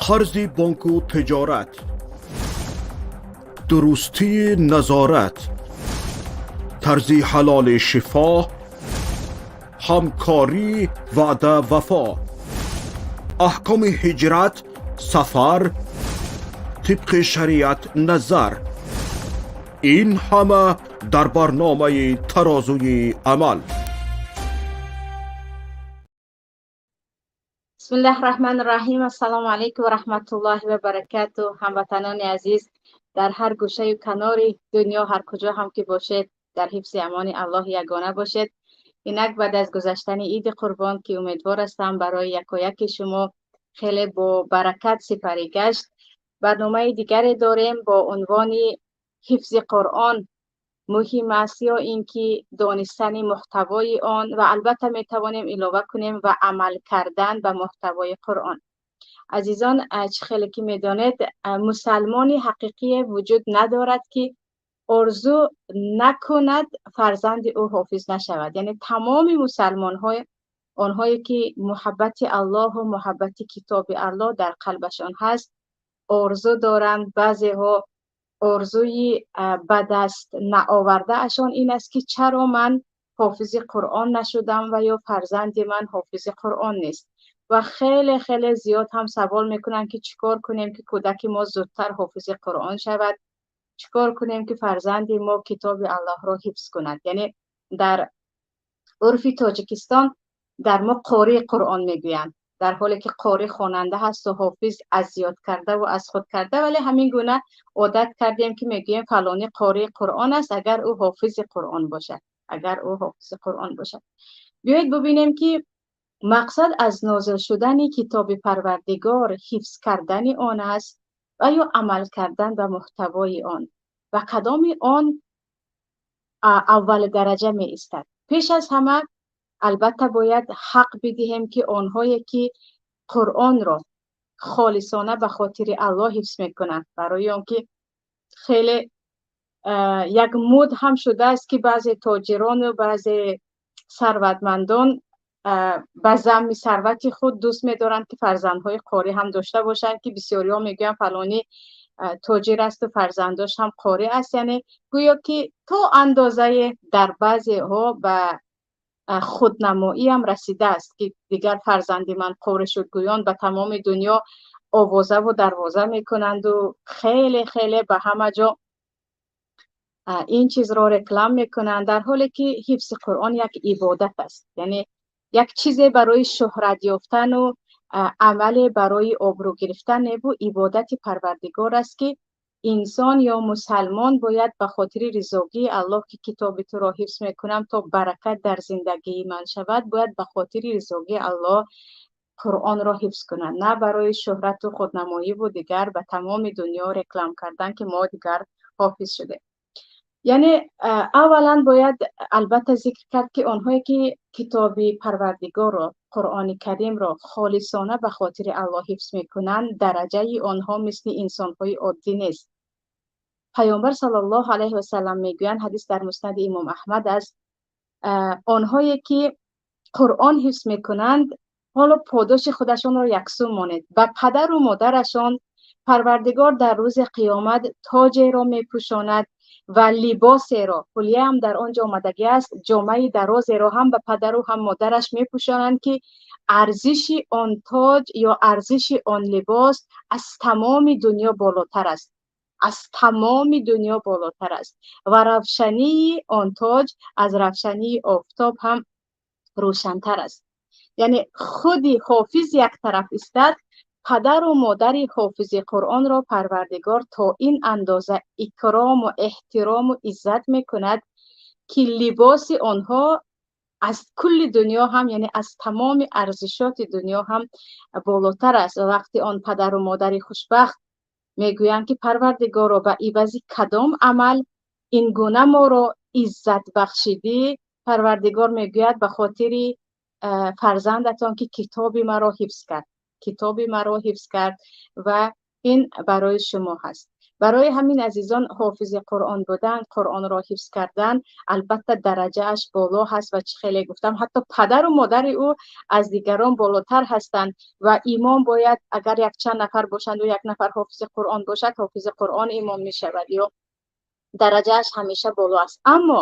Қарзи бонку тиҷорат, дурустии назорат, тарзи ҳалоли шифо, ҳамкорӣ, ваъда, вафо, аҳкоми ҳиҷрат, сафар тибқи шариат назар, ин ҳама дар барномаи «Тарозуи амал». Бисмиллаҳ раҳмани раҳим. Ассалому алайкум ва раҳматуллоҳи ва баракату. Ҳамватанони азиз, дар ҳар гӯшаю канори дунё, ҳар куҷо ҳам ки бошед, дар ҳифзи амони Аллоҳи ягона бошед. Инак баъд аз гузаштани Иди Қурбон, ки умедвор ҳастам, барои якояки шумо хеле бо баракат сипарӣ гашт, барномаи дигаре дорем бо унвони «Ҳифзи Қуръон муҳим аст ё ин ки донистани муҳтавои он?», ва албатта метавонем илова кунем ва амал кардан ба муҳтавои Қуръон. Азизон, чӣ хеле ки медонед, мусалмони ҳақиқие вуҷуд надорад, ки орзу накунад фарзанди ӯ ҳофиз нашавад. Яъне тамоми мусалмонҳои онҳое ки муҳаббати Аллоҳу муҳаббати китоби Аллоҳ дар қалбашон ҳаст, орзу доранд. Баъзеҳо орзуи ба даст наовардаашон ин аст, ки чаро ман ҳофизи Қуръон нашудам ва ё фарзанди ман ҳофизи Қуръон нест. Ва хеле хеле зиёд ҳам савол мекунанд, ки чӣ кор кунем, ки кӯдаки мо зудтар ҳофизи Қуръон шавад, чӣ кор кунем, ки фарзанди мо китоби Аллоҳро ҳифз кунад. Яъне дар урфи Тоҷикистон дар мо қории Қуръон мегӯянд, дар ҳоле ки қорӣ хонанда ҳасту ҳофиз аз ёд карда ва аз худ карда, вале ҳамин гуна одат кардем, ки мегӯем фалонӣ қории Қуръон аст, агар ӯ ҳофизи Қуръон бошад, агар ӯ ҳофизи Қуръон бошад. Биёед бубинем, ки мақсад аз нозил шудани китоби Парвардигор ҳифз кардани он аст ва ё амал кардан ба муҳтавои он, ва кадоми он аввал дараҷа меистад. Пеш аз ҳама, албатта, бояд ҳақ бидиҳем, ки онҳое ки Қуръонро холисона ба хотири Аллоҳ ҳифз мекунанд, барои он ки хеле як муд ҳам шудааст, ки баъзе тоҷирону баъзе сарватмандон ба замми сарвати худ дӯст медоранд, ки фарзандҳои қорӣ ҳам дошта бошанд, ки бисёриҳо мегӯянд, фалонӣ тоҷир асту фарзандош ҳам қорӣ аст. Яъне гӯё ки то андозае дар баъзеҳо ба худнамоиам расидааст, ки дигар фарзанди ман қорӣ шуд гӯён ба тамоми дунё овозаву дарвоза мекунанду хеле хеле ба ҳама ҷо ин чизро реклам мекунанд, дар ҳоле ки ҳифзи Қуръон як ибодат аст. Яъне як чизе барои шӯҳрат ёфтану амале барои обрӯ гирифтан небу ибодати Парвардигор аст, ки инсон ё мусалмон бояд ба хотири ризогии Аллоҳ, ки китоби туро ҳифз мекунам, то баракат дар зиндагии ман шавад, бояд ба хотири ризогии Аллоҳ Қуръонро ҳифз кунад, на барои шӯҳрату худнамоиву дигар ба тамоми дунё реклам кардан, ки мо дигар ҳофиз шудем. Яъне аввалан бояд албатта зикр кард, ки онҳое ки китоби Парвардигорро, Қуръони Каримро холисона ба хотири Аллоҳ ҳифз мекунанд, дараҷаи онҳо мисли инсонҳои оддӣ нест. Паёмбар саллаллоҳу алайҳи васалам мегӯянд, ҳадис дар Муснади Имом Аҳмад аст, онҳое ки Қуръон ҳифз мекунанд, ҳоло подоши худашонро яксу монед, ба падару модарашон Парвардигор дар рӯзи қиёмат тоҷеро мепӯшонад ва либосеро, ҳулияам дар он ҷо омадагӣ аст, ҷомаи дарозеро ҳам ба падару ҳам модараш мепӯшонанд, ки арзиши он тоҷ ё арзиши он либос аз тамоми дунё болотар аст, аз тамоми дунё болотар аст, ва равшании он тоҷ аз равшании офтоб ҳам рӯшантар аст. Яъне худи ҳофиз як тараф истад, падару модари ҳофизи Қуръонро Парвардигор то ин андоза икрому эҳтирому иззат мекунад, ки либоси онҳо аз кулли дунё ҳам, яъне аз тамоми арзишоти дунё ҳам болотар аст. Ва вақти он падару модари хушбахт мегӯянд, ки Парвардигоро, ба ивази кадом амал ин гуна моро иззат бахшидӣ? Парвардигор мегӯяд, ба хотири фарзандатон, ки китоби маро ҳифз кард, китоби маро ҳифз кард, ва ин барои шумо ҳаст. Барои ҳамин, азизон, ҳофизи Қуръон будан, Қуръонро ҳифз кардан, албатта, дараҷааш боло ҳаст ва чӣ хеле гуфтам, ҳатто падару модари ӯ аз дигарон болотар ҳастанд. Ва имом бояд, агар якчанд нафар бошанду як нафар ҳофизи Қуръон бошад, ҳофизи Қуръон имом мешавад ё дараҷааш ҳамеша боло аст. Аммо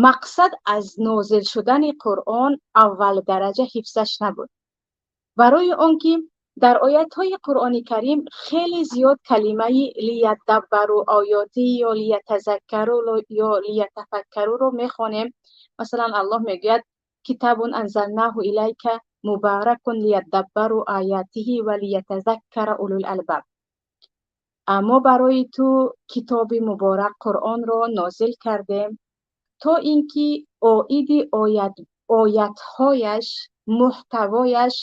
мақсад аз нозил шудани Қуръон аввал дараҷа ҳифзаш набуд, барои он ки дар оятҳои Қуръони Карим хеле зиёд калимаи лияддаббару оётӣ ё лиятазаккару ё лиятафаккаруро мехонем. Масалан, Аллоҳ мегӯяд: китабун анзалнаҳу илайка мубаракун лияддаббару оятиҳи ва лиятазаккара улул албаб. Мо барои ту китоби муборак Қуръонро нозил кардем, то ин ки оиди оятҳояш, муҳтавояш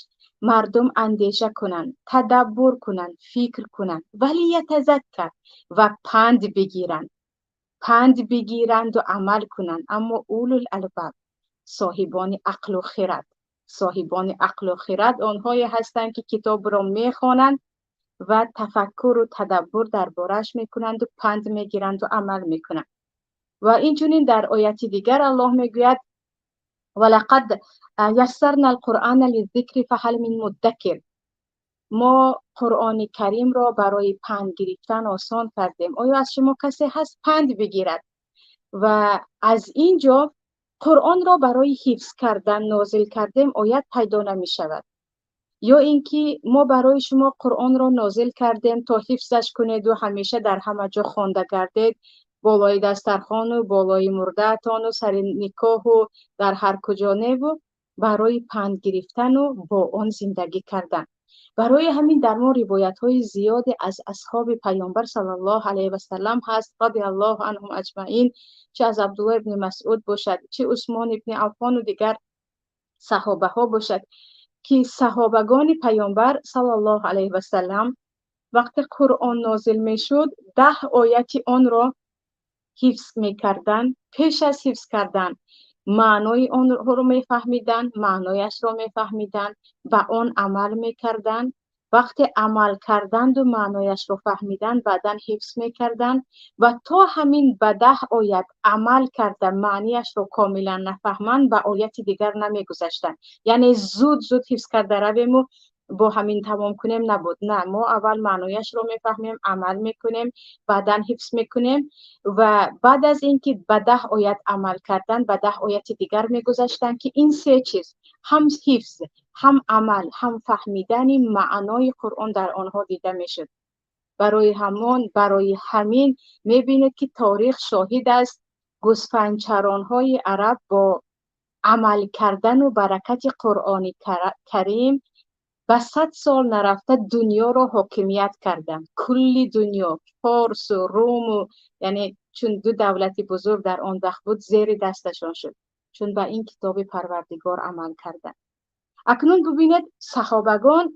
мардум андеша кунанд, тадаббур кунанд, фикр кунанд, ва лиятазаккар, ва панд бигиранд, панд бигиранду амал кунанд. Аммо улул албаб, соҳибони ақлу хирад, соҳибони ақлу хирад онҳое ҳастанд, ки китобро мехонанд ва тафаккуру тадаббур дар борааш мекунанду панд мегиранду амал мекунанд. Ва инчунин дар ояти дигар Аллоҳ мегӯяд: валақад яссарна алқуръана лиззикри фаҳал мин муддакир. Мо Қуръони Каримро барои панд гирифтан осон кардем, оё аз шумо касе ҳаст панд бигирад? Ва аз ин ҷо Қуръонро барои ҳифз кардан нозил кардем оят пайдо намешавад. Ё ин ки мо барои шумо Қуръонро нозил кардем, то ҳифзаш кунеду ҳамеша дар ҳама ҷо хонда гардед, болои дастархону болои мурдаатону сари никоҳу дар ҳар куҷо неву, барои панд гирифтану бо он зиндагӣ кардан. Барои ҳамин дар мо ривоятҳои зиёде аз асҳоби Паёмбар саллаллоҳу алайҳи васаллам ҳаст, радиаллоҳу анҳум аҷмаин, чи аз Абдулло ибни Масъуд бошад, чи Усмон ибни Аффону дигар саҳобаҳо бошад, ки саҳобагони Паёмбар саллаллоҳу алайҳи васаллам вақте Қуръон нозил мешуд, 10 ояти онро ҳифз мекарданд. Пеш аз ҳифз кардан маънои онҳоро мефаҳмиданд, маънояшро мефаҳмиданд, ба он амал мекарданд. Вақте амал карданду маънояшро фаҳмиданд, баъдан ҳифз мекарданд. Ва то ҳамин ба 10 оят амал карда, маънияшро комилан нафаҳманд, ба ояти дигар намегузаштанд. Яъне зуд зуд ҳифз карда равему бо ҳамин тамом кунем набуд. На, мо аввал маънояшро мефаҳмем, амал мекунем, баъдан ҳифз мекунем. Ва баъд аз ин ки ба 10 оят амал кардан, ба 10 ояти дигар мегузаштанд, ки ин се чиз, ҳам ҳифз, ҳам амал, ҳам фаҳмидани маънои Қуръон дар онҳо дида мешуд. Барои ҳамон, барои ҳамин мебинед, ки таърих шоҳид аст: гӯсфандчаронҳои араб бо амал кардану баракати Қуръони Карим ба 100 сол нарафта дунёро ҳокимият карданд, кулли дунё, Форсу Руму, яъне чун ду давлати бузург дар он вақт буд, зери дасташон шуд, чун ба ин китоби Парвардигор амал карданд. Акнун бубинед, саҳобагон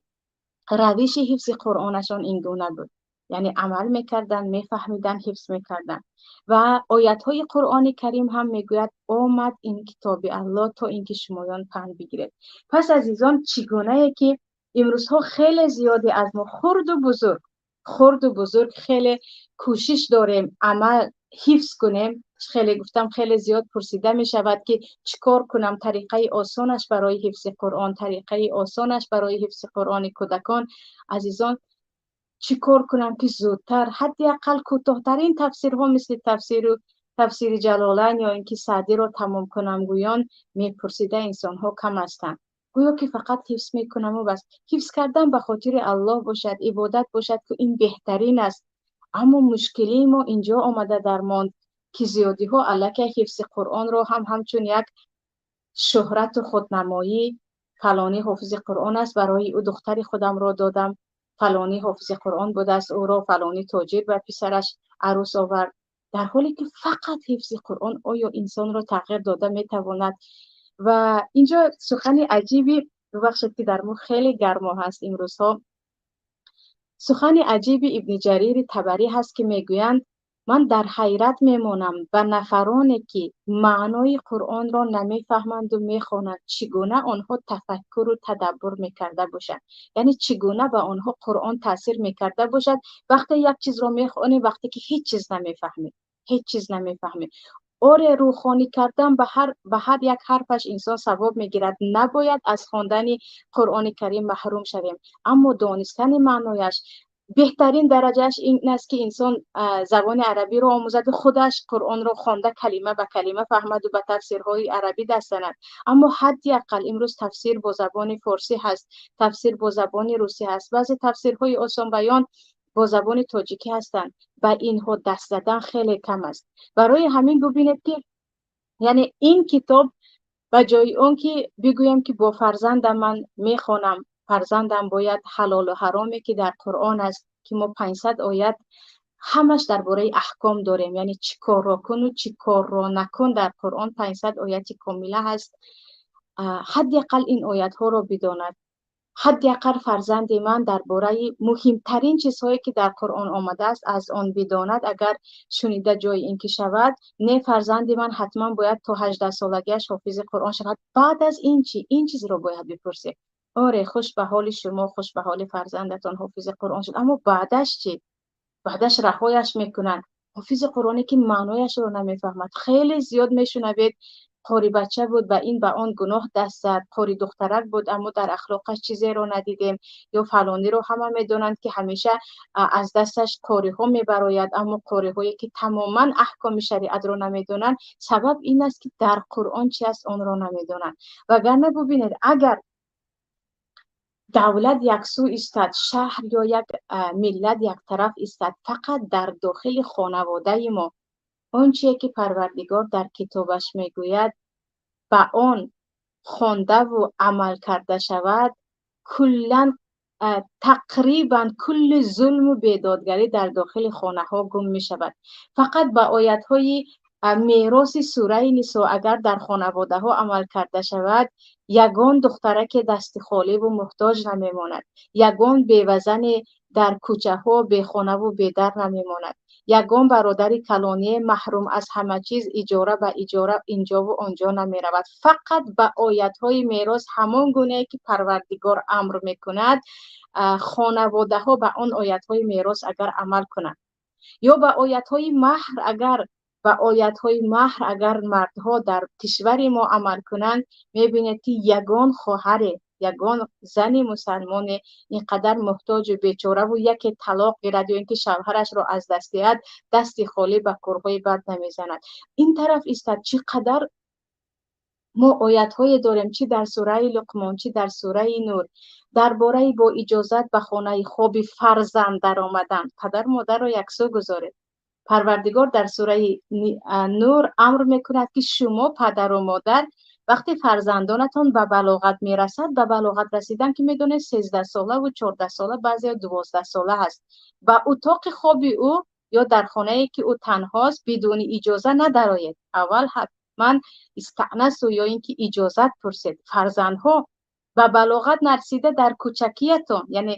равиши ҳифзи Қуръонашон ин гуна буд, яъне амал мекарданд, мефаҳмиданд, ҳифз мекарданд. Ва оятҳои Қуръони Карим ҳам мегӯяд: омад ин китоби Аллоҳ, то ин ки шумоён панд бигиред. Пас, азизон, чӣ гунае ки имрӯзҳо хеле зиёде аз мо, хурду бузург, хеле кӯшиш дорем амал ҳифз кунем, хеле гуфтам, хеле зиёд пурсида мешавад, ки чӣ кор кунам, тариқаи осонаш барои ҳифзи Қуръон, тариқаи осонаш барои ҳифзи Қуръони кӯдакон. Азизон, чӣ кор кунам, ки зудтар, ҳадди ақал кӯтоҳтарин тафсирҳо, мисли тафсири Ҷалолайн ё ин ки Саъдиро тамом кунам, гӯён мепурсида инсонҳо кам ҳастанд. Гӯё ки фақат ҳифз мекунаму бас. Ҳифз кардан ба хотири Аллоҳ бошад, ибодат бошад, ки ин беҳтарин аст. Аммо мушкилии мо инҷо омада дармонд, ки зиёдиҳо аллакай ҳифзи Қуръонро ҳам ҳамчун як шӯҳрату худнамоӣ: фалонӣ ҳофизи Қуръон аст, барои ӯ духтари худамро додам, фалонӣ ҳофизи Қуръон будааст, ӯро фалонӣ тоҷир ба писараш арӯс овард. Дар ҳоле ки фақат ҳифзи Қуръон оё инсонро тағйир дода метавонад? Ва инҷо сухани аҷиби, бубахшед, ки дар мо хеле гармо ҳаст имрӯзҳо, сухани аҷиби Ибни Ҷарири Табарӣ ҳаст, ки мегӯянд Ман дар ҳайрат мемонам ба нафароне, ки маънои Қуръонро намефаҳманду мехонанд, чӣ гуна онҳо тафаккуру тадаббур мекарда бошанд, яъне чӣ гуна ба онҳо Қуръон таъсир мекарда бошад. Вақте як чизро мехонӣ, вақте ки ҳеҷ чиз намефаҳмӣ, ҳеҷ чиз намефаҳмӣ. Оре, рӯхонӣ кардан ба ҳар як ҳарфаш инсон савоб мегирад. Набояд аз хондани Қуръони Карим маҳрум шавем, аммо донистани маънояш беҳтарин дараҷааш ин аст, ки инсон забони арабиро омӯзаду худаш Қуръонро хонда, калима ба калима фаҳмаду ба тафсирҳои арабӣ даст занад. Аммо ҳадди ақал имрӯз тафсир бо забони форсӣ ҳаст, тафсир бо забони русӣ ҳаст, баъзе тафсирҳои осонбаён бо забони тоҷикӣ ҳастанд. Ба инҳо даст задан хеле кам аст. Барои ҳамин бубинед, ки яъне ин китоб, ба ҷои он ки бигӯям, ки бо фарзандам ман мехонам, фарзандам бояд ҳалолу ҳароме, ки дар Қуръон аст, ки мо 500 оят ҳамаш дар бораи аҳком дорем, яъне чӣ корро куну чӣ корро накун, дар Қуръон 500 ояти комила ҳаст, ҳадди ақал ин оятҳоро бидонад. Ҳадди ақал фарзанди ман дар бораи муҳимтарин чизҳое, ки дар Қуръон омадааст, аз он бидонад. Агар шунида ҷои ин ки шавад, не, фарзанди ман ҳатман бояд то 18-солагиаш ҳофизи Қуръон шавад. Баъд аз ин чӣ? Ин чизро бояд бипурсед. Оре, хуш ба ҳоли шумо, хуш ба ҳоли фарзандатон, ҳофизи Қуръон шуд, аммо баъдаш чӣ? Баъдаш раҳояш мекунанд. Ҳофизи Қуръоне, ки маънояшро намефаҳмад. Хеле зиёд мешунавед: қорибача буд, ба ин, ба он гуноҳ даст зад, қори духтарак буд, аммо дар ахлоқаш чизеро надидем, ё фалониро ҳама медонанд, ки ҳамеша аз дасташ қориҳо мебарояд, аммо қориҳое, ки тамоман аҳкоми шариатро намедонанд. Сабаб ин аст, ки дар Қуръон чи аст, онро намедонанд. Вагарна бубинед, агар давлат яксӯ истад, шаҳр ё як миллат яктараф истад, фақат дар дохили хонаводаи мо он чие, ки Парвардигор дар китобаш мегӯяд, ба он хондаву амал карда шавад, куллан, тақрибан кулли зулму бедодгарӣ дар дохили хонаҳо гум мешавад. Фақат ба оятҳои мероси сураи Нисо агар дар хонаводаҳо амал карда шавад, ягон духтараке дасти холиву муҳтоҷ намемонад, ягон бевазане дар кӯчаҳо бехонаву бедар намемонад, ягон бародари калоние маҳрум аз ҳама чиз, иҷора ба иҷора инҷову онҷо намеравад. Фақат ба оятҳои мерос, ҳамон гунае, ки Парвардигор амр мекунад, хонаводаҳо ба он оятҳои мерос агар амал кунанд, ё ба оятҳои маҳр, агар ба оятҳои маҳр агар мардҳо дар кишвари мо амал кунанд, мебинед, ки ягон хоҳаре, ягон зани мусалмоне ин қадар муҳтоҷу бечораву яке талоқ гирад ё ин ки шавҳарашро аз даст диҳад, дасти холӣ ба корҳои бад намезанад. Ин тараф истад, чӣ қадар мо оятҳое дорем, чӣ дар сураи Луқмон, чӣ дар сураи Нур, дар бораи бо иҷозат ба хонаи хоби фарзанд даромадан. Падару модарро яксӯ гузоред. Парвардигор дар сураи Нур амр мекунад, ки шумо, падару модар, вақте фарзандонатон ба балоғат мерасад, ба балоғат расидан, ки медонед, 13-солаву 14-сола, баъзео 12-сола ҳаст, ба утоқи хоби ӯ ё дар хонае, ки ӯ танҳост, бидуни иҷоза надароед. Аввал ҳатман истаънасу ё ин ки иҷозат пурсед. Фарзандҳо ба балоғат нарасида дар кӯчакиятон, яъне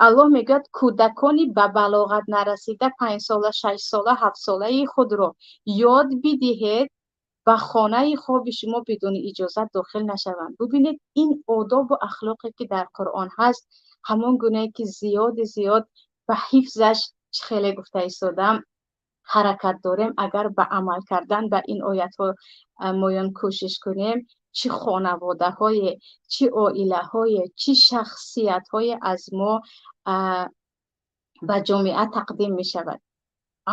Аллоҳ мегӯяд, кӯдакони ба балоғат нарасида, 5-сола, 6-сола, 7-солаи худро ёд бидиҳед, ба хонаи хоби шумо бидуни иҷозат дохил нашаванд. Бубинед, ин одобу ахлоқе, ки дар Қуръон ҳаст, ҳамон гунае, ки зиёди зиёд ба ҳифзаш, чӣ хеле гуфта истодам, ҳаракат дорем, агар ба амал кардан ба ин оятҳо моён кӯшиш кунем, чӣ хонаводаҳое, чӣ оилаҳое, чӣ шахсиятҳое аз мо ба ҷомеа тақдим мешавад.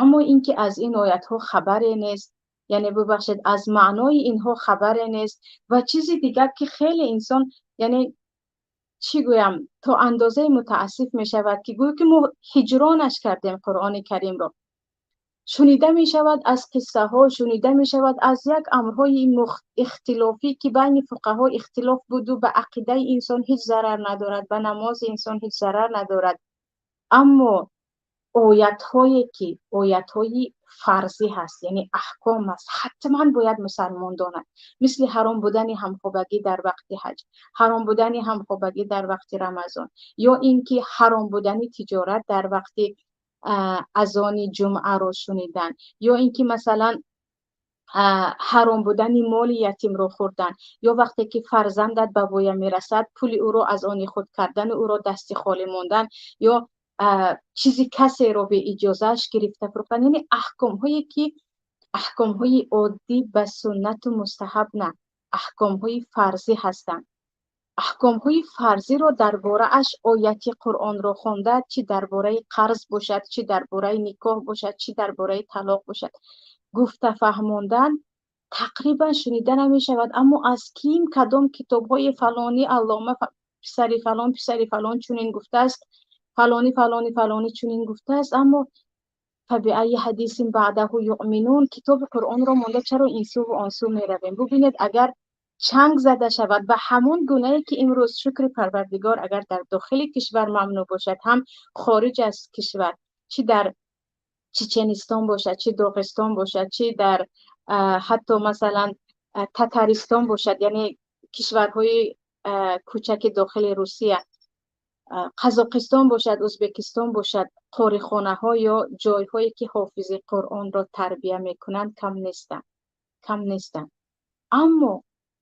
Аммо ин ки аз ин оятҳо хабаре нест, яъне, бубахшед, аз маънои инҳо хабаре нест. Ва чизи дигар, ки хеле инсон, яъне чӣ гӯям, то андозаи мутаассиф мешавад, ки гӯё ки мо ҳиҷронаш кардем Қуръони Каримро. Шунида мешавад аз қиссаҳо, шунида мешавад аз як амрҳои ихтилофӣ, ки байни фуқаҳо ихтилоф буду ба ақидаи инсон ҳеҷ зарар надорад, ба намози инсон ҳеҷ зарар надорад, аммо оятҳое, ки оятҳои фарзӣ ҳаст, яъне аҳком аст, ҳатман бояд мусалмон донад, мисли ҳаром будани ҳамхобагӣ дар вақти ҳаҷ, ҳаром будани ҳамхобагӣ дар вақти Рамазон, ё ин ки ҳаром будани тиҷорат дар вақти азони ҷумъаро шунидан, ё ин ки масалан ҳаром будани моли ятимро хӯрдан, ё вақте ки фарзандат ба воя мерасад, пули ӯро аз они худ кардан ва ӯро дасти холӣ мондан, ё чизи касеро бе иҷозааш гирифта фурӯхтан. Яъне аҳкомҳое ки аҳкомҳои оддӣ ба суннату мустаҳаб на, аҳкомҳои фарзӣ ҳастанд. Аҳкомҳои фарзиро дар борааш ояти Қуръонро хонда, чӣ дар бораи қарз бошад, чӣ дар бораи никоҳ бошад, чӣ дар бораи талоқ бошад, гуфта фаҳмондан тақрибан шунида намешавад. Аммо аз ким кадом китобҳои фалонӣ аллома писари фалон писари фалон чунин гуфтааст, фалонӣ фалонӣ фалонӣ чунин гуфтааст, аммо фабиайи ҳадисин баъдаҳу юъминун, китоби Қуръонро монда чаро ин суву он су меравем? Бубинед, агар чанг зада шавад ба ҳамон гунае ки имрӯз, шукри Парвардигор, агар дар дохили кишвар мамнӯъ бошад, ҳам хориҷ аз кишвар, чӣ дар Чеченистон бошад, чӣ Доғистон бошад, чӣ дар ҳатто масалан Татаристон бошад, яъне кишварҳои кӯчаки дохили Русия, Қазоқистон бошад, Ӯзбекистон бошад, қорихонаҳо ё ҷойҳое ки ҳофизи Қуръонро тарбия мекунанд кам нестанд, кам нестанд. Аммо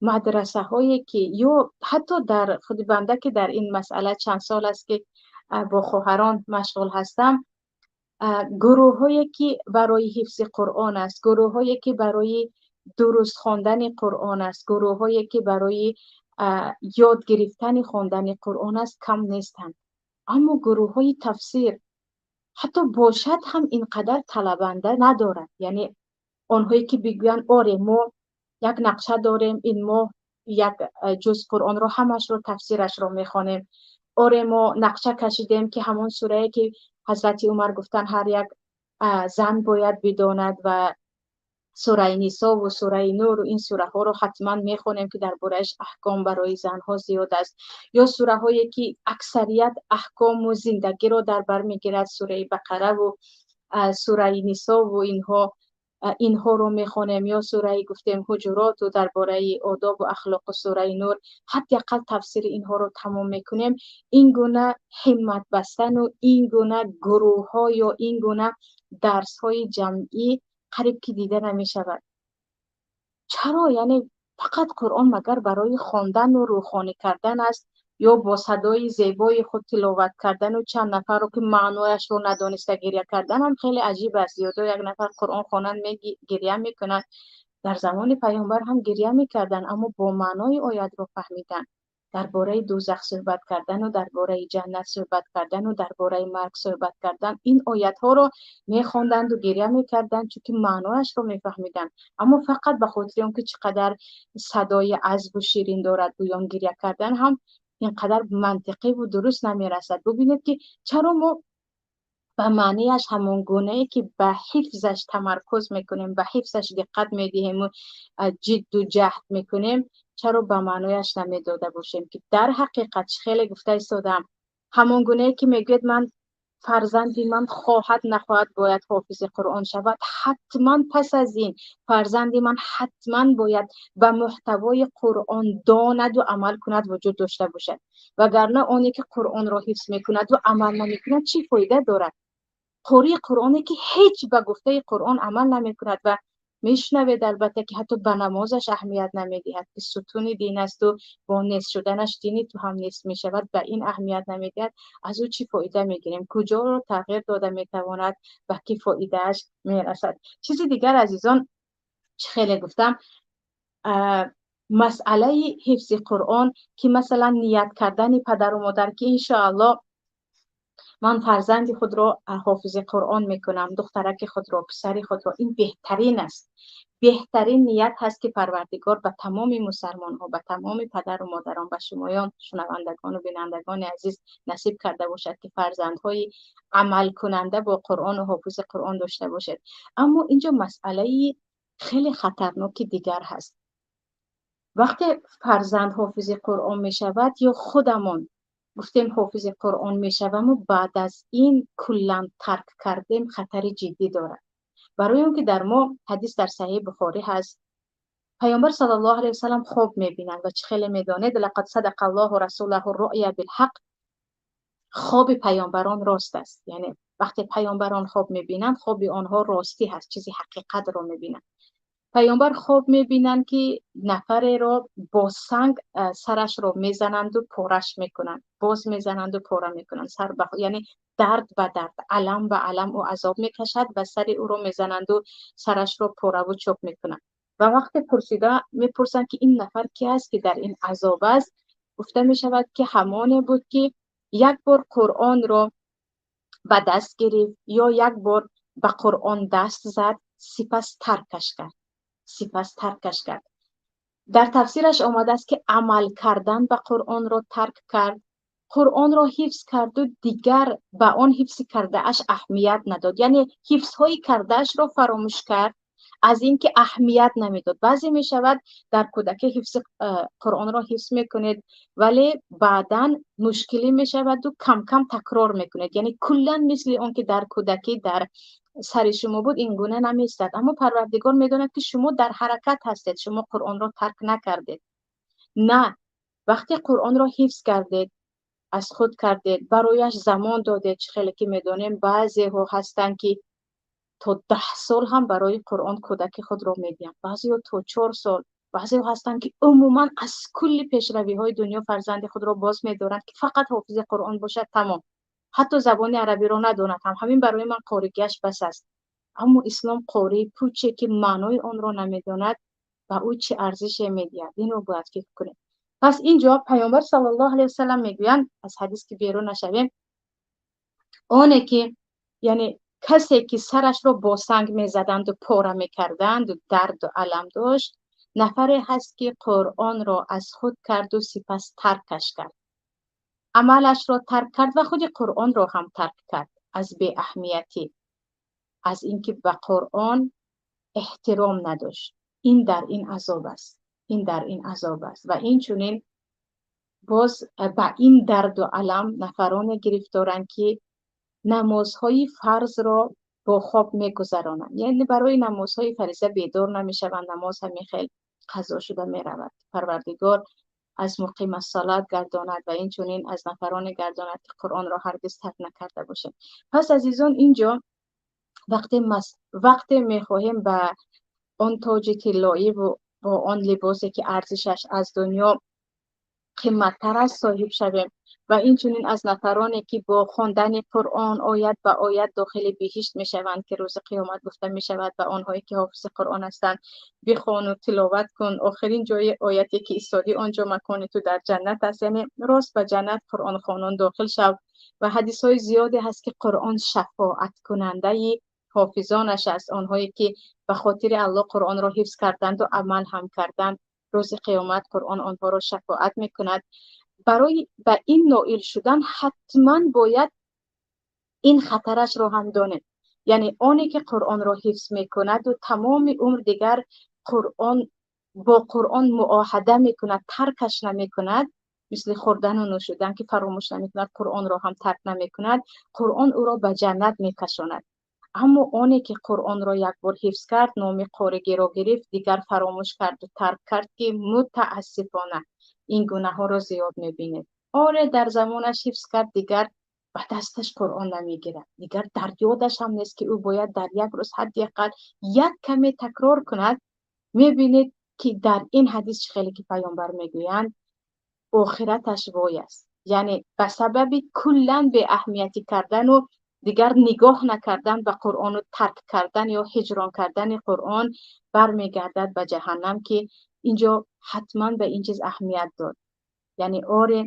мадрасаҳое ки ё ҳатто дар худи банда ки дар ин масъала чанд сол аст ки бо хоҳарон машғул ҳастам, гурӯҳҳое ки барои ҳифзи Қуръон аст, гурӯҳҳое ки барои дуруст хондани Қуръон аст, гурӯҳҳое ки барои ёд гирифтани хондани Қуръон аст, кам нестанд. Аммо гурӯҳҳои тафсир ҳатто бошад ҳам ин қадар талабанда надорад. Яъне онҳое ки бигӯянд оре, мо як нақша дорем, ин моҳ як ҷуз Қуръонро ҳамашро тафсирашро мехонем. Оре, мо нақша кашидем ки ҳамон сурае ки ҳазрати Умар гуфтанд ҳар як зан бояд бидонад ва сураи Нисо ва сураи Нур, ин сураҳоро ҳатман мехонем ки дар борааш аҳком барои занҳо зиёд аст, ё сураҳое ки аксарият аҳкому зиндагиро дар бар мегирад, сураи Бақара ва сураи Нисо ва инҳоро мехонем, ё сураи гуфтем Ҳуҷурот ва дар бораи одобу ахлоқу сураи Нур, ҳадди ақал тафсири инҳоро тамом мекунем. Ин гуна ҳиммат бастану ин гуна гурӯҳҳо ё ин гуна дарсҳои ҷамъӣ қариб ки дида намешавад. Чаро? Яъне фақат Қуръон магар барои хондану рӯхонӣ кардан аст ё бо садои зебои худ тиловат кардану чанд нафарро ки маънояшро надониста гиря кардан ҳам хеле аҷиб аст. Зиёдо як нафар Қуръон хонанд, гиря мекунанд. Дар замони Паёмбар ҳам гиря мекарданд, аммо бо маънои оятро фаҳмидан, дар бораи дӯзах суҳбат кардану дар бораи ҷаннат суҳбат кардану дар бораи марг суҳбат кардан, ин оятҳоро мехонданду гиря мекарданд, чунки маънояшро мефаҳмиданд. Аммо фақат ба хотири он ки чӣ қадар садои азбу ширин дорад, гӯён гиря кардан ҳам ин қадар мантиқиву дуруст намерасад. Бубинед ки чаро мо ба маънияш ҳамон гунае ки ба ҳифзаш тамаркуз мекунем, ба ҳифзаш диққат медиҳему ҷидду ҷаҳд мекунем, чаро ба маънояш намедода бошем, ки дар ҳақиқат хеле гуфта истодам, ҳамон гунае ки мегӯяд ман фарзанди ман хоҳад нахоҳад бояд ҳофизи Қуръон шавад, ҳатман пас аз ин фарзанди ман ҳатман бояд ба муҳтавои Қуръон донаду амал кунад вуҷуд дошта бошад. Вагарна оне ки Қуръонро ҳифз мекунаду амал намекунад, чӣ фоида дорад? Қории Қуръоне ки ҳеҷ ба гуфтаи Қуръон амал намекунад ва мешунавед албатта ки ҳатто ба намозаш аҳамият намедиҳад, ки сутуни дин асту бо нест шуданаш дини ту ҳам нест мешавад, ба ин аҳамият намедиҳад, аз ӯ чӣ фоида мегирем? Куҷоро тағйир дода метавонад, ба кӣ фоидааш мерасад? Чизи дигар, азизон, чӣ хеле гуфтам, масъалаи ҳифзи Қуръон, ки масалан ният кардани падару модар ки иншоаллоҳ ман фарзанди худро ҳофизи Қуръон мекунам, духтараки худро, писари худро, ин беҳтарин аст. Беҳтарин ният ҳаст ки Парвардигор ба тамоми мусалмонҳо, ба тамоми падару модарон, ба шумоён шунавандагону бинандагони азиз насиб карда бошад, ки фарзандҳои амалкунанда бо Қуръону ҳофизи Қуръон дошта бошед. Аммо инҷо масъалаи хеле хатарноки дигар ҳаст. Вақте фарзанд ҳофизи Қуръон мешавад ё худамон гуфтем ҳофизи Қуръон мешаваму баъд аз ин куллан тарк кардем, хатари ҷиддӣ дорад. Барои он ки дар мо ҳадис дар Саҳеҳи Бухорӣ ҳаст, Паёмбар саллаллоҳу алайҳи васаллам хоб мебинанд ва чӣ хеле медонед, лақад садақа Аллоҳу расулаҳу руъя билҳақ, Хоби паёмбарон рост аст, яъне вақте паёмбарон хоб мебинанд, хоби онҳо ростӣ ҳаст, чизи ҳақиқатро мебинанд. Паёмбар хоб мебинанд, ки нафареро бо санг сарашро мезананду пораш мекунанд, боз мезананду пора мекунанд, сар ба, яъне дард ба дард, алам ба алам ӯ азоб мекашад ва сари ӯро мезананду сарашро пораву чоп мекунанд. Ва вақте пурсида мепурсанд, ки ин нафар ки аст, ки дар ин азоб аст, гуфта мешавад, ки ҳамоне буд, ки як бор Қуръонро ба даст гирифт ё як бор ба Қуръон даст зад, сипас таркаш кард, сипас таркаш кард. Дар тафсираш омадааст, ки амал кардан ба Қуръонро тарк кард, Қуръонро ҳифз карду дигар ба он ҳифзи кардааш аҳамият надод, яъне ҳифзҳои кардаашро фаромӯш кард, аз ин ки аҳамият намедод. Баъзе мешавад, дар кӯдакӣ ҳифзи Қуръонро ҳифз мекунед, вале баъдан мушкилӣ мешаваду кам-кам такрор мекунед, яъне куллан мисли он ки дар кӯдакӣ дар сари шумо буд, ин гуна намеистад. Аммо Парвардигор медонад, ки шумо дар ҳаракат ҳастед, шумо Қуръонро тарк накардед. На, вақте Қуръонро ҳифз кардед, аз худ кардед, барояш замон додед. Чӣ хеле ки медонем, баъзеҳо ҳастанд, ки то 10 сол ҳам барои Қуръон кӯдаки худро медиҳанд, баъзеҳо то 4 сол, баъзеҳо ҳастанд, ки умуман аз кулли пешравиҳои дунё фарзанди худро боз медоранд, ки фақат ҳофизи Қуръон бошад, тамом, ҳатто забони арабиро надонад ҳам, ҳамин барои ман қоригиаш бас аст. Аммо ислом қории пуче, ки маънои онро намедонад, ба ӯ чӣ арзише медиҳад? Инро бояд фикр кунем. Пас инҷо паёмбар саллаллоҳу алайҳи васаллам мегӯянд, аз ҳадис ки берун нашавем, оне ки, яъне касе ки сарашро бо санг мезаданду пора мекарданду дарду алам дошт, нафаре ҳаст, ки Қуръонро аз худ карду сипас таркаш кард, амалашро тарк кард ва худи Қуръонро ҳам тарк кард, аз беаҳамиятӣ, аз инки ба Қуръон эҳтиром надошт. Ин дар ин азоб аст, ин дар ин азоб аст. Ва инчунин боз ба ин дарду алам нафароне гирифторанд, ки намозҳои фарзро бо хоб мегузаронанд, яъне барои намозҳои фариза бедор намешаванд, намоз ҳамин хел қазо шуда меравад. Парвардигор аз муқимассалат гардонад ва инчунин аз нафароне гардонад, ки Қуръонро ҳаргиз тарк накарда бошанд. Пас, азизон, инҷо вақте мехоҳем ба он тоҷи тиллоӣ бо он либосе, ки арзишаш аз дунё қиматтар аст, соҳиб шавем ва инчунин аз нафароне, ки бо хондани Қуръон оят ба оят дохили биҳишт мешаванд, ки рӯзи қиёмат гуфта мешавад ба онҳое, ки ҳофизи Қуръон ҳастанд: «Бихону тиловат кун, охирин ҷои ояте ки истодӣ, он ҷо макони ту дар ҷаннат аст», яъне рост ба ҷаннат қуръонхонон дохил шав. Ва ҳадисҳои зиёде ҳаст, ки Қуръон шафоаткунандаи ҳофизонаш аст. Онҳое ки ба хотири Аллоҳ Қуръонро ҳифз карданду амал ҳам карданд, рӯзи қиёмат Қуръон онҳоро шафоат мекунад. Барои ба ин ноил шудан ҳатман бояд ин хатарашро ҳам донем, яъне оне ки Қуръонро ҳифз мекунаду тамоми умр дигар Қуръон бо Қуръон муоҳада мекунад, таркаш намекунад, мисли хӯрдану нӯшидан, ки фаромӯш намекунад, Қуръонро ҳам тарк намекунад, Қуръон ӯро ба ҷаннат мекашонад. Аммо оне ки Қуръонро як бор ҳифз кард, номи қоригиро гирифт, дигар фаромӯш карду тарк кард, ки мутаассифона ин гунаҳоро зиёд мебинед. Оре, дар замонаш ҳифз кард, дигар ба дасташ Қуръон намегирад, дигар дар ёдаш ҳам нест, ки ӯ бояд дар як рӯз ҳадди ақал як каме такрор кунад. Мебинед, ки дар ин ҳадис чӣ хеле ки паёмбар мегӯянд, охираташ вой аст, яъне ба сабаби куллан беаҳамиятӣ кардану дигар нигоҳ накардан ба Қуръону тарк кардан ё ҳиҷрон кардани Қуръон бармегардад ба ҷаҳаннам, ки инҷо ҳатман ба ин чиз аҳамият дод. Яъне оре,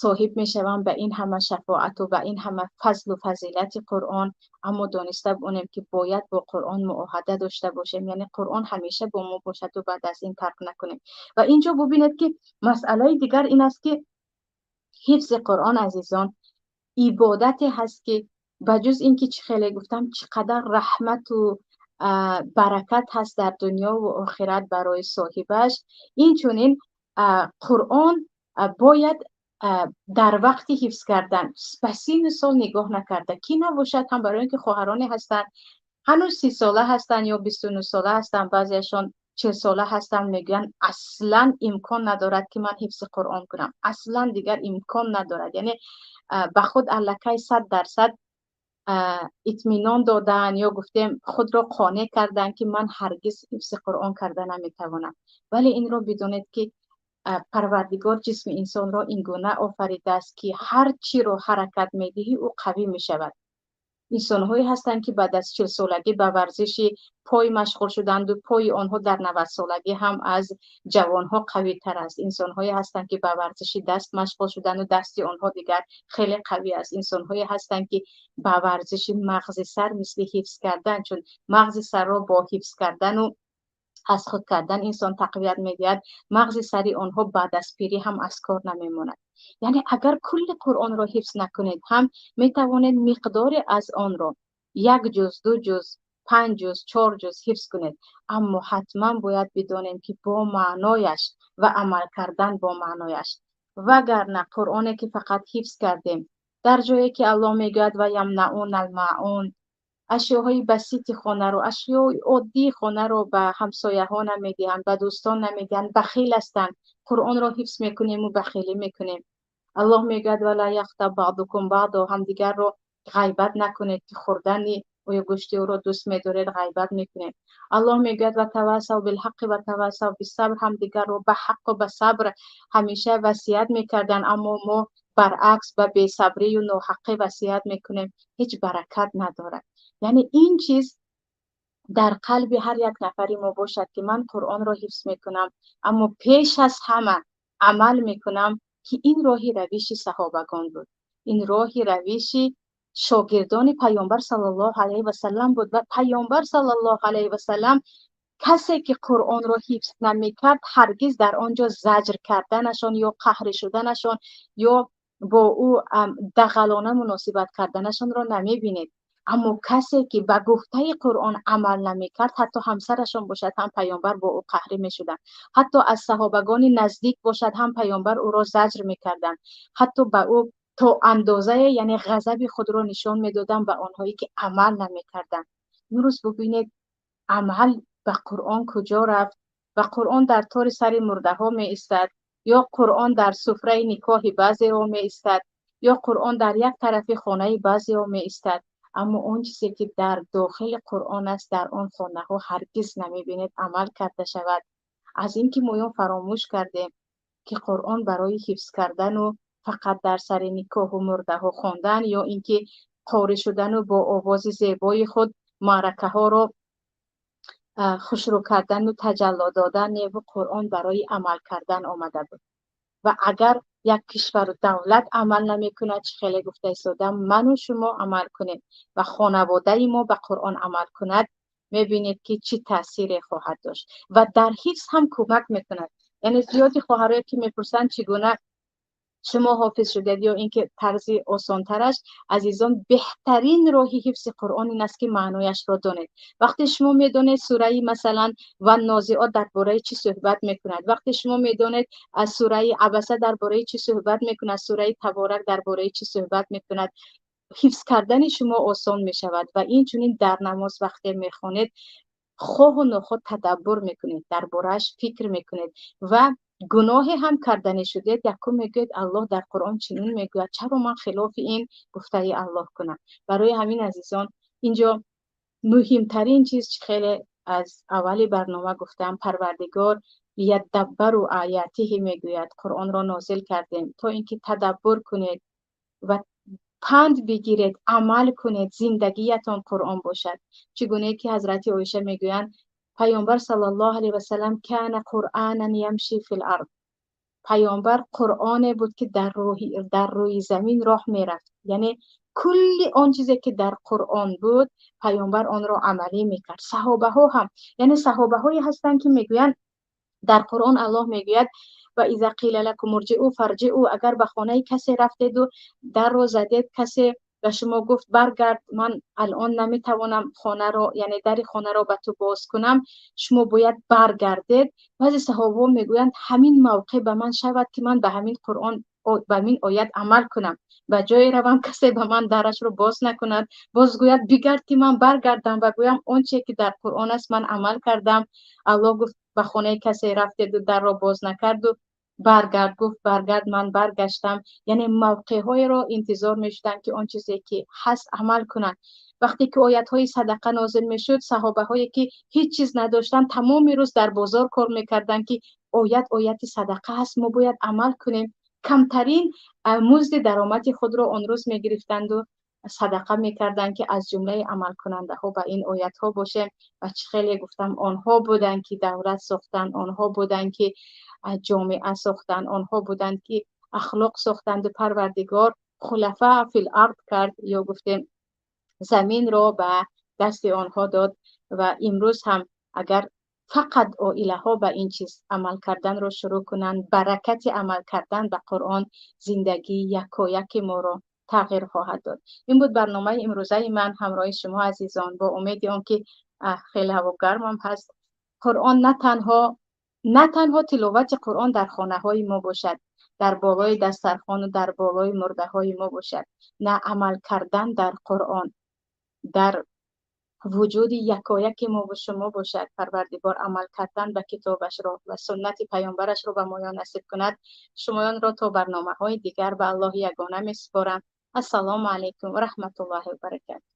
соҳиб мешавам ба ин ҳама шафоату ба ин ҳама фазлу фазилати Қуръон, аммо дониста бонем, ки бояд бо Қуръон муоҳада дошта бошем, яъне Қуръон ҳамеша бо мо бошаду баъд аз ин тарк накунем. Ва инҷо бубинед, ки масъалаи дигар ин аст, ки ҳифзи Қуръон, азизон, ибодате ҳаст, ки ба ҷуз ин ки чӣ хеле гуфтам, чӣ қадар раҳмату баракат ҳаст дар дунёву охират барои соҳибаш, инчунин Қуръон бояд дар вақти ҳифз кардан ба синну сол нигоҳ накарда, кӣ набошад ҳам, барои ин ки хоҳароне ҳастанд, ҳанӯз 30 сола ҳастанд ё 29 сола ҳастанд, баъзеашон 40 сола ҳастанд, мегӯянд: «Аслан имкон надорад, ки ман ҳифзи Қуръон кунам, аслан дигар имкон надорад». Яъне ба худ аллакай 100% итминон додан ё гуфтем худро қонеъ кардан, ки ман ҳаргиз ҳифзи Қуръон карда наметавонам. Вале инро бидонед, ки Парвардигор ҷисми инсонро ин гуна офаридааст, ки ҳар чиро ҳаракат медиҳӣ, ӯ қавӣ мешавад. Инсонҳое ҳастанд, ки баъд аз 40 солагӣ ба варзиши пой машғул шуданду пои онҳо дар 90 солагӣ ҳам аз ҷавонҳо қавитар аст. Инсонҳое ҳастанд, ки ба варзиши даст машғул шуданду дасти онҳо дигар хеле қавӣ аст. Инсонҳое ҳастанд, ки ба варзиши мағзи сар, мисли ҳифз кардан, чун мағзи сарро бо ҳифз кардану аз худ кардан инсон тақвият медиҳад, мағзи сари онҳо баъд аз пирӣ ҳам аз кор намемонад. Яъне агар кулли Қуръонро ҳифз накунед ҳам, метавонед миқдоре аз онро, як ҷуз, ду ҷуз, панҷ ҷуз, чор ҷуз ҳифз кунед. Аммо ҳатман бояд бидонем, ки бо маънояш ва амал кардан бо маънояш. Вагарна Қуръоне, ки фақат ҳифз кардем, дар ҷое ки Аллоҳ мегӯяд: «Ва ямнаун алмаун», ашёҳои басити хонаро, ашёи оддии хонаро ба ҳамсояҳо намедиҳанд, ба дӯстон намедиҳанд, бахил ҳастанд. Қуръонро ҳифз мекунему бахилӣ мекунем. Аллоҳ мегӯяд: «Ва ла яғтаб баъдукум баъдо», ҳамдигарро ғайбат накунед, ки хӯрдани оё гӯшти ӯро дӯст медоред, ғайбат мекунем. Аллоҳ мегӯяд: «Ва тавасав билҳаққи ва тавасав бисабр», ҳамдигарро ба ҳаққу ба сабр ҳамеша васият мекарданд, аммо мо баръакс ба бесабрию ноҳаққӣ васият мекунем. Ҳеҷ баракат надорад. Яъне ин чиз дар қалби ҳар як нафари мо бошад, ки ман Қуръонро ҳифз мекунам, аммо пеш аз ҳама амал мекунам, ки ин роҳи равиши саҳобагон буд, ин роҳи равиши шогирдони Паёмбар саллаллоҳу алайҳи васаллам буд. Ва Паёмбар саллаллоҳу алайҳи васаллам касе ки Қуръонро ҳифз намекард, ҳаргиз дар он ҷо заҷр карданашон ё қаҳрӣ шуданашон ё бо ӯ дағалона муносибат карданашонро намебинед. Аммо касе ки ба гуфтаи Қуръон амал намекард, ҳатто ҳамсарашон бошад ҳам, Паёмбар бо ӯ қаҳрӣ мешуданд, ҳатто аз саҳобагони наздик бошад ҳам, Паёмбар ӯро заҷр мекарданд, ҳатто ба ӯ то андозае, яъне ғазаби худро нишон медоданд ба онҳое ки амал намекарданд. Имрӯз бубинед, амал ба Қуръон куҷо рафт? Ва Қуръон дар тори сари мурдаҳо меистад, ё Қуръон дар суфраи никоҳи баъзеҳо меистад, ё Қуръон дар як тарафи хонаи баъзеҳо меистад. Аммо он чизе ки дар дохили Қуръон аст, дар он хонаҳо ҳаргиз намебинед амал карда шавад. Аз ин ки моён фаромӯш кардем, ки Қуръон барои ҳифз кардану фақат дар сари никоҳу мурдаҳо хондан ё ин ки қорӣ шудану бо овози зебои худ маъракаҳоро хушрӯ кардану таҷалло додан неву Қуръон барои амал кардан омада буд. Ва агар як кишвару давлат амал намекунад, чӣ хеле гуфта истодам, ману шумо амал кунем ва хонаводаи мо ба Қуръон амал кунад, мебинед, ки чӣ таъсире хоҳад дошт ва дар ҳифз ҳам кӯмак мекунад. Яъне зиёди хоҳарое ки мепурсанд, чӣ гуна шумо ҳофиз шудед ё ин ки тарзи осонтараш, азизон, беҳтарин роҳи ҳифзи Қуръон ин аст, ки маънояшро донед. Вақте шумо медонед, сураи масалан Ваннозиот дар бораи чӣ суҳбат мекунад, вақте шумо медонед, аз сураи Абаса дар бораи чӣ суҳбат мекунад, сураи Таборак дар бораи чӣ суҳбат мекунад, ҳифз кардани шумо осон мешавад. Ва инчунин дар намоз вақте мехонед, хоҳу нохоҳ тадаббур мекунед, дар борааш фикр мекунед ва гуноҳе ҳам карданӣ шудед, якум мегӯед: «Аллоҳ дар Қуръон чунин мегӯяд, чаро ман хилофи ин гуфтаи Аллоҳ кунам?» Барои ҳамин, азизон, инҷо муҳимтарин чиз, чӣ хеле аз аввали барнома гуфтам, Парвардигор «лияддаббару оятиҳи» мегӯяд. Қуръонро нозил кардем, то ин ки тадаббур кунед ва панд бигиред, амал кунед, зиндагиятон Қуръон бошад. Чӣ гунае ки ҳазрати Оиша мегӯянд: Паёмбар саллаллоҳу алайҳи васаллам «кана қуръанан ямши фил ард», Паёмбар Қуръоне буд, ки дар рӯи замин роҳ мерафт. Яъне кулли он чизе ки дар Қуръон буд, Паёмбар онро амалӣ мекард. Саҳобаҳо ҳам, яъне саҳобаҳое ҳастанд, ки мегӯянд, дар Қуръон Аллоҳ мегӯяд: «Ва иза қила лакум урҷиу фарҷиу», агар ба хонаи касе рафтеду дарро задед, касе ба шумо гуфт: «Баргард, ман алон наметавонам хонаро, яъне дари хонаро ба ту боз кунам», шумо бояд баргардед. Баъзе саҳобаҳо мегӯянд, ҳамин мавқеъ ба ман шавад, ки ман ба ҳамин Қуръон, ба ҳамин оят амал кунам, ба ҷое равам, касе ба ман дарашро боз накунад, боз гӯяд: «Бигард», ки ман баргардам ва гӯям: он чие ки дар Қуръон аст, ман амал кардам. Аллоҳ гуфт: Ба хонаи касе рафтеду дарро боз накарду, баргард гуфт, баргард, ман баргаштам. Яъне мавқеъҳоеро интизор мешуданд, ки он чизе ки ҳаст амал кунанд. Вақте ки оятҳои садақа нозил мешуд, саҳобаҳое ки ҳеҷ чиз надоштанд, тамоми рӯз дар бозор кор мекарданд, ки оят ояти садақа аст, мо бояд амал кунем. Камтарин музди даромади худро он рӯз мегирифтанду садақа мекарданд, ки аз ҷумлаи амалкунандаҳо ба ин оятҳо бошем. Ва чӣ хеле гуфтам, онҳо буданд, ки давлат сохтанд, онҳо буданд, ки ҷомеа сохтанд, онҳо буданд, ки ахлоқ сохтанду Парвардигор хулафа фил ард кард, ё гуфтем заминро ба дасти онҳо дод. Ва имрӯз ҳам агар фақат оилаҳо ба ин чиз амал карданро шурӯъ кунанд, баракати амал кардан ба Қуръон зиндагии якояки моро тағйир хоҳад дод. Ин буд барномаи имрӯзаи ман ҳамроҳи шумо азизон, бо умеди он ки хеле ҳаво гармам ҳаст. Қуръон на танҳо тиловати Қуръон дар хонаҳои мо бошад, дар болои дастархону дар болои мурдаҳои мо бошад, на, амал кардан дар Қуръон дар вуҷуди якояки мо шумо бошад. Парвардигор амал кардан ба китобашро ва суннати паёмбарашро ба моён насиб кунад. Шумоёнро то барномаҳои дигар ба Аллоҳи ягона месупорам. Ассалому алайкум ва раҳматуллоҳи ва баракату.